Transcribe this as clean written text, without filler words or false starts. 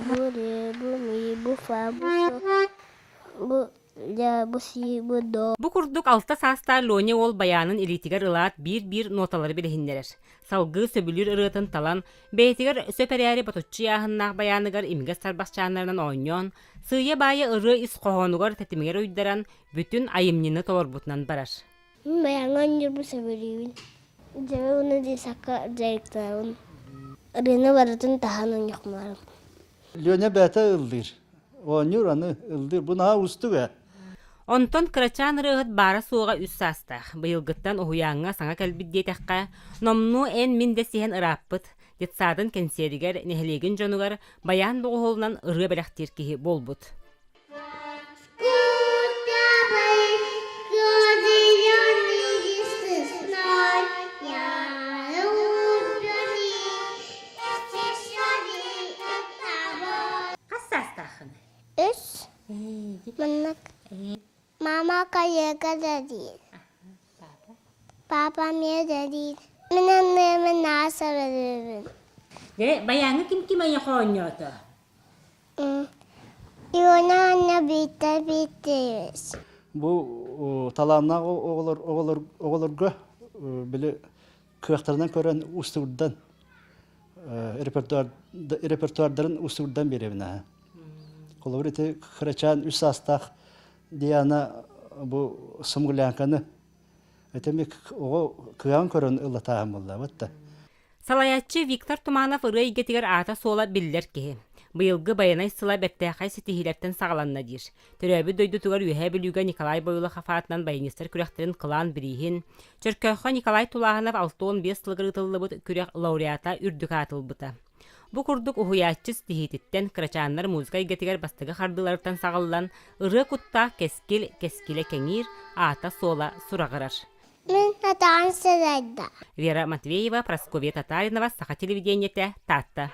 Бу ре, бу ми, бу фа, бу со, бу ля, бу си, бу до. Бу курдук алта саастаах Леня уол байаанын илиитигэр ылаат биир-биир ноталары билиһиннэрэр. Салгыы сөбүлүүр ырыатын талан, бэйэтигэр сөп эрээри ботуччу ыйааһыннаах байааныгар имигэс тарбахчааннарынан оонньоон, сыыйа-баайа ырыа ис хоһоонугар тэтимигэр уйдаран, бүтүн айымньыны толорбутунан барар. Мин байааҥҥа оонньуурбун сөбүлүүбүн. Дьэ уонна десакка дьарыктанабын. Ырыаны барытын таһан оонньохморум. Леня бэйэтэ ыллыыр. Оонньуур аны ыллыыр. Бу наһаа уустук ээ. Онтон кырачаан ырыаһыт баара-суоҕа үс саастаах. Быйылгыттан уһуйааҥҥа саҥа кэлбит диэтэххэ, номнуо эн-мин дэсиһэн ырааппыт, детсадын кэнсиэригэр, нэһилиэгин дьонугар байаан доҕуһуолунан ырыа бэлэхтиир киһи буолбут. Хас саастааххын? Үс. Маннык. Мама коллега да диир. Папа эмиэ да диир. Мин анныымын нааса беребин. Дьэ, байааҥҥа ким-ким айах оонньоото? Иона Анна Бииттэ Бииттиэбис. Бу талааннаах оҕолор оҕолор оҕолорго били кыахтарынан көрөн устуурдан репертуар репертуардарын устуурдан биэрэбин аһа. Холобур ити кырачаан үс саастаах Диана бу смуглянканы этими оҕо кыаҕын көрөн ыллатааһын буолла да. Салайааччы Виктор Туманов ырыа эйгэтигэр аата-суола биллэр киһи. Быйылгы Байанай сыла бэртээхэй ситиһиилэртэн саҕаланна диир. Төрөөбүт дойдутугар Үөһээ Бүлүүгэ Николай Бойлохов аатынан баянистар күрэхтэрин кылаан бирииһин, Чөркөөххө Николай Тулааһынов 65 сылыгар ыытыллыбыт күрэх лауреата үрдүк аат ылбыта. Бу курдук уһуйааччы ситиһиититтэн кырачааннар музыка эйгэтигэр бастакы хардыыларыттан саҕыллан, ырыа куттаах кэскил кэскилэ кэҥиир, аата-суола сураҕырар. Мин сатаан сырайда. Вера Матвеева, Прасковья Татаринова, Саха телевидениетэ, Таатта.